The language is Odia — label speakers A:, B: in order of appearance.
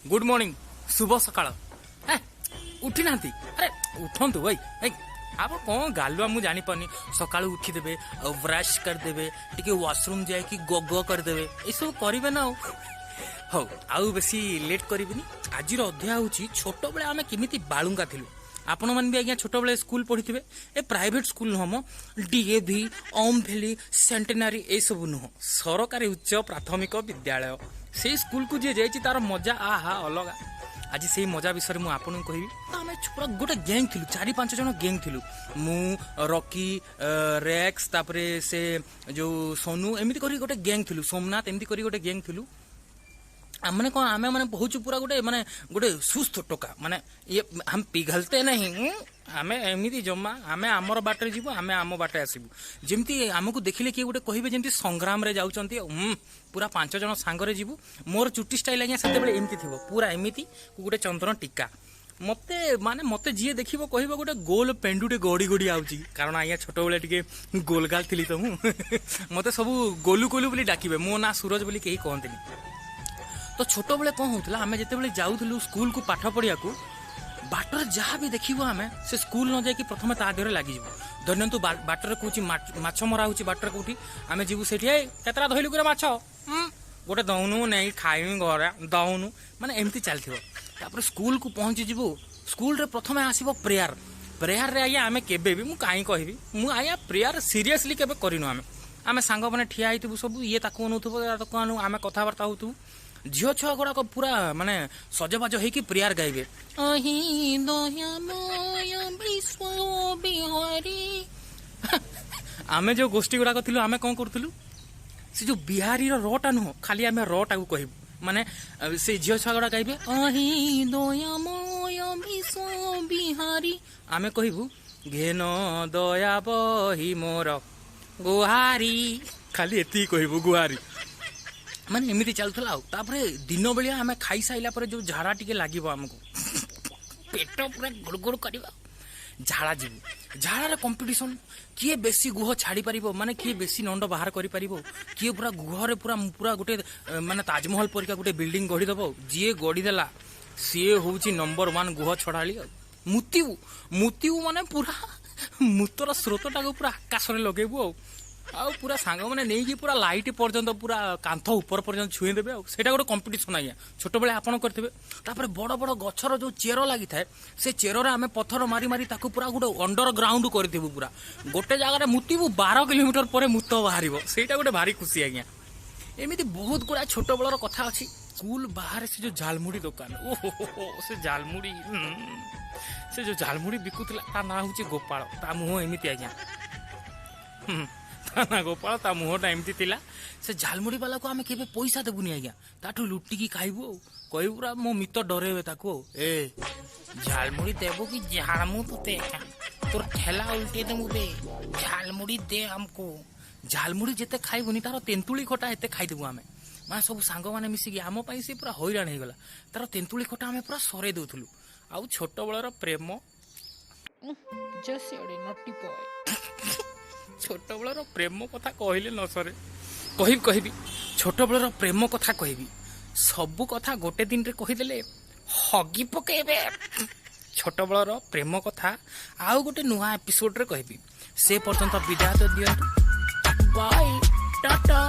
A: ଗୁଡ୍ ମର୍ଣ୍ଣିଂ, ଶୁଭ ସକାଳ। ହେ, ଉଠି ନାହାନ୍ତି? ଆରେ ଉଠନ୍ତୁ ଭାଇ। ଏଇ ଆପଣ କ'ଣ ଗାଲୁଆ, ମୁଁ ଜାଣିପାରୁନି। ସକାଳୁ ଉଠିଦେବେ ଆଉ ବ୍ରଶ କରିଦେବେ, ଟିକେ ୱାସରୁମ୍ ଯାଇକି ଗଗ କରିଦେବେ, ଏସବୁ କରିବେ ନା ଆଉ। ହଉ, ଆଉ ବେଶୀ ଲେଟ୍ କରିବିନି। ଆଜିର ଅଧ୍ୟାୟ ହେଉଛି ଛୋଟବେଳେ ଆମେ କେମିତି ବାଳୁଙ୍ଗା ଥିଲୁ। ଆପଣମାନେ ବି ଆଜ୍ଞା ଛୋଟବେଳେ ସ୍କୁଲ ପଢିଥିବେ। ଏ ପ୍ରାଇଭେଟ ସ୍କୁଲ ନୁହଁ ମ, ଡିଏଭି, ଓମଭେଲି, ସେଣ୍ଟେନାରୀ ଏସବୁ ନୁହଁ, ସରକାରୀ ଉଚ୍ଚ ପ୍ରାଥମିକ ବିଦ୍ୟାଳୟ। ସେଇ ସ୍କୁଲକୁ ଯିଏ ଯାଇଛି, ତାର ମଜା ଆହା ଅଲଗା। ଆଜି ସେଇ ମଜା ବିଷୟରେ ମୁଁ ଆପଣଙ୍କୁ କହିବି। ତ ଆମେ ପୁରା ଗୋଟେ ଗ୍ୟାଙ୍ଗ ଥିଲୁ, ଚାରି ପାଞ୍ଚ ଜଣ ଗ୍ୟାଙ୍ଗ ଥିଲୁ। ମୁଁ, ରକି, ରେକ୍ସ, ତାପରେ ସେ ଯୋଉ ସୋନୁ, ଏମିତି କରି ଗୋଟେ ଗ୍ୟାଙ୍ଗ ଥିଲୁ। ସୋମନାଥ, ଏମିତି କରି ଗୋଟେ ଗ୍ୟାଙ୍ଗ ଥିଲୁ। ଆମେ କ'ଣ, ଆମେ ମାନେ କହୁଛୁ ପୁରା ଗୋଟେ ମାନେ ଗୋଟେ ସୁସ୍ଥ ଟୋକା, ମାନେ ଇଏ हम पिघलते नहीं। ଆମେ ଏମିତି ଜମା, ଆମେ ଆମର ବାଟରେ ଯିବୁ, ଆମେ ଆମ ବାଟରେ ଆସିବୁ। ଯେମିତି ଆମକୁ ଦେଖିଲେ କିଏ ଗୋଟେ କହିବେ ଯେମିତି ସଂଗ୍ରାମରେ ଯାଉଛନ୍ତି ଆଉ, ପୁରା ପାଞ୍ଚ ଜଣ ସାଙ୍ଗରେ ଯିବୁ। ମୋର ଚୁଟି ଷ୍ଟାଇଲ ଆଜ୍ଞା ସେତେବେଳେ ଏମିତି ଥିବ, ପୁରା ଏମିତି ଗୋଟେ ଚନ୍ଦନ ଟୀକା। ମତେ ମାନେ ମତେ ଯିଏ ଦେଖିବ କହିବ ଗୋଟେ ଗୋଲ ପେଣ୍ଡୁଟେ ଗଡ଼ି ଗଡ଼ି ଆଉଛି। କାରଣ ଆଜ୍ଞା ଛୋଟବେଳେ ଟିକେ ଗୋଲଗାଲ ଥିଲି ତ ମୁଁ, ମତେ ସବୁ ଗୋଲୁ ଗୋଲୁ ବୋଲି ଡାକିବେ। ମୋ ନାଁ ସୁରଜ ବୋଲି କେହି କହନ୍ତିନି। ତ ଛୋଟବେଳେ କ'ଣ ହଉଥିଲା, ଆମେ ଯେତେବେଳେ ଯାଉଥିଲୁ ସ୍କୁଲକୁ ପାଠ ପଢିବାକୁ, ବାଟରେ ଯାହା ବି ଦେଖିବୁ, ଆମେ ସେ ସ୍କୁଲ ନ ଯାଇକି ପ୍ରଥମେ ତା ଦେହରେ ଲାଗିଯିବୁ। ଧରିନିଅନ୍ତୁ ବାଟରେ କହୁଛି ମାଛ ମରା ହଉଛି ବାଟରେ କୋଉଠି, ଆମେ ଯିବୁ ସେଠି, "ଏଇ କେତେଟା ଧଇଲୁ କିରେ ମାଛ? ଗୋଟେ ଦଉନୁ, ନେଇ ଖାଇବି ଘରେ, ଦଉନୁ।" ମାନେ ଏମିତି ଚାଲିଥିବ। ତାପରେ ସ୍କୁଲକୁ ପହଞ୍ଚିଯିବୁ। ସ୍କୁଲରେ ପ୍ରଥମେ ଆସିବ ପ୍ରେୟାର। ପ୍ରେୟାରରେ ଆଜ୍ଞା ଆମେ କେବେ ବି, ମୁଁ କାହିଁ କହିବି, ମୁଁ ଆଜ୍ଞା ପ୍ରେୟାର ସିରିୟସଲି କେବେ କରିନୁ ଆମେ। ଆମେ ସାଙ୍ଗମାନେ ଠିଆ ହେଇଥିବୁ ସବୁ, ଇଏ ତାକୁ ଅନଉଥିବ, ତାକୁ ଅନଉ, ଆମେ କଥାବାର୍ତ୍ତା ହଉଥିବୁ। ଝିଅ ଛୁଆ ଗୁଡ଼ାକ ପୁରା ମାନେ ସଜବାଜ ହେଇକି ପ୍ରେୟାର ଗାଇବେ, ଅହି ଦୟାମୟ ବିଶ୍ୱ ବିହାରୀ। ଆମେ ଯୋଉ ଗୋଷ୍ଠୀ ଗୁଡ଼ାକ ଥିଲୁ, ଆମେ କ'ଣ କରୁଥିଲୁ, ସେ ଯୋଉ ବିହାରୀର ରଟା ନୁହଁ, ଖାଲି ଆମେ ରଟାକୁ କହିବୁ। ମାନେ ସେ ଝିଅ ଛୁଆ ଗୁଡ଼ା ଗାଇବେ ଅହି ଦୟାମୟ ବିଶ୍ୱ ବିହାରୀ, ଆମେ କହିବୁ ଘେନ ଦୟା ବହି ମୋର ଗୁହାରୀ। ଖାଲି ଏତିକି କହିବୁ, ଗୁହାରୀ। ମାନେ ଏମିତି ଚାଲୁଥିଲା। ଆଉ ତାପରେ ଦିନ ବେଳିଆ ଆମେ ଖାଇସାରିଲା ପରେ ଯୋଉ ଝାଡ଼ା ଟିକେ ଲାଗିବ ଆମକୁ, ପେଟ ପୁରା ଗୁଡ ଗୁଡ କରିବ, ଝାଡ଼ା ଯିବୁ। ଝାଡ଼ାର କମ୍ପିଟିସନ, କିଏ ବେଶୀ ଗୁହ ଛାଡ଼ି ପାରିବ, ମାନେ କିଏ ବେଶୀ ନଣ୍ଡ ବାହାର କରିପାରିବ, କିଏ ପୁରା ଗୁହରେ ପୁରା ପୁରା ଗୋଟେ ମାନେ ତାଜମହଲ ପରିକା ଗୋଟେ ବିଲ୍ଡିଂ ଗଢ଼ିଦବ। ଯିଏ ଗଢ଼ିଦେଲା, ସିଏ ହଉଛି ନମ୍ବର ୱାନ୍ ଗୁହ ଛଡ଼ାଳି। ଆଉ ମୁତିବୁ, ମୁତିବୁ ମାନେ ପୁରା ମୂତର ସ୍ରୋତଟାକୁ ପୁରା ଆକାଶରେ ଲଗେଇବୁ। ଆଉ ପୁରା ସାଙ୍ଗମାନେ ନେଇକି ପୁରା ଲାଇଟ୍ ପର୍ଯ୍ୟନ୍ତ, ପୁରା କାନ୍ଥ ଉପର ପର୍ଯ୍ୟନ୍ତ ଛୁଏଁ ଦେବେ। ଆଉ ସେଇଟା ଗୋଟେ କମ୍ପିଟିସନ ଆଜ୍ଞା, ଛୋଟବେଳେ ଆପଣ କରିଥିବେ। ତାପରେ ବଡ଼ ବଡ଼ ଗଛର ଯୋଉ ଚେର ଲାଗିଥାଏ, ସେ ଚେରରେ ଆମେ ପଥର ମାରି ମାରି ତାକୁ ପୁରା ଗୋଟେ ଅଣ୍ଡର ଗ୍ରାଉଣ୍ଡ କରିଥିବୁ। ପୁରା ଗୋଟେ ଜାଗାରେ ମୁତିବୁ, 12 କିଲୋମିଟର ପରେ ମୁତ ବାହାରିବ। ସେଇଟା ଗୋଟେ ଭାରି ଖୁସି ଆଜ୍ଞା। ଏମିତି ବହୁତ ଗୁଡା ଛୋଟବେଳର କଥା ଅଛି। ସ୍କୁଲ ବାହାରେ ସେ ଯୋଉ ଝାଲମୁଢି ଦୋକାନ, ଓହୋ ହୋ, ସେ ଝାଲମୁଢି, ସେ ଯୋଉ ଝାଲମୁଢି ବିକୁଥିଲା, ତା ନାଁ ହଉଛି ଗୋପାଳ। ତା ମୁହଁ ଏମିତି ଆଜ୍ଞା। ତା ନାଁ ଗୋପାଳ, ତା ମୁହଁଟା ଏମିତି ଥିଲା। ସେ ଝାଲମୁଢି ବାଲାକୁ ଆମେ କେବେ ପଇସା ଦେବୁନି ଆଜ୍ଞା, ତାଠୁ ଲୁଟିକି ଖାଇବୁ। ଆଉ କହିବୁ ପୁରା ମୋ ମିତ ଡରେଇବେ ତାକୁ, ଆଉ ଏ ଝାଲମୁଢି ଦେବୁ କି ଝାଡ଼ମୁ ତୋତେ, ତୋର ଠେଲା ଉଲ୍ଟେଇ ଦେବୁ ବେ, ଝାଲମୁଢି ଦେ ଆମକୁ। ଝାଲମୁଢି ଯେତେ ଖାଇବୁନି, ତାର ତେନ୍ତୁଳି ଖଟା ଏତେ ଖାଇଦେବୁ ଆମେ। ମାନେ ସବୁ ସାଙ୍ଗମାନେ ମିଶିକି ଆମ ପାଇଁ ସେ ପୁରା ହଇରାଣ ହେଇଗଲା। ତାର ତେନ୍ତୁଳି ଖଟା ଆମେ ପୁରା ସରେଇ ଦଉଥିଲୁ। ଆଉ ଛୋଟବେଳର ପ୍ରେମ
B: Just you're a naughty boy.
A: ଛୋଟବେଳର ପ୍ରେମ କଥା କହିଲେ ନ ସରେ। କହିବି, କହିବି, ଛୋଟବେଳର ପ୍ରେମ କଥା କହିବି। ସବୁ କଥା ଗୋଟେ ଦିନରେ କହିଦେଲେ ହଗି ପକେଇବେ। ଛୋଟବେଳର ପ୍ରେମ କଥା ଆଉ ଗୋଟେ ନୂଆ ଏପିସୋଡରେ କହିବି। ସେ ପର୍ଯ୍ୟନ୍ତ ବିଦାୟ ଦିଅନ୍ତୁ। ବାଇ, ଟାଟା।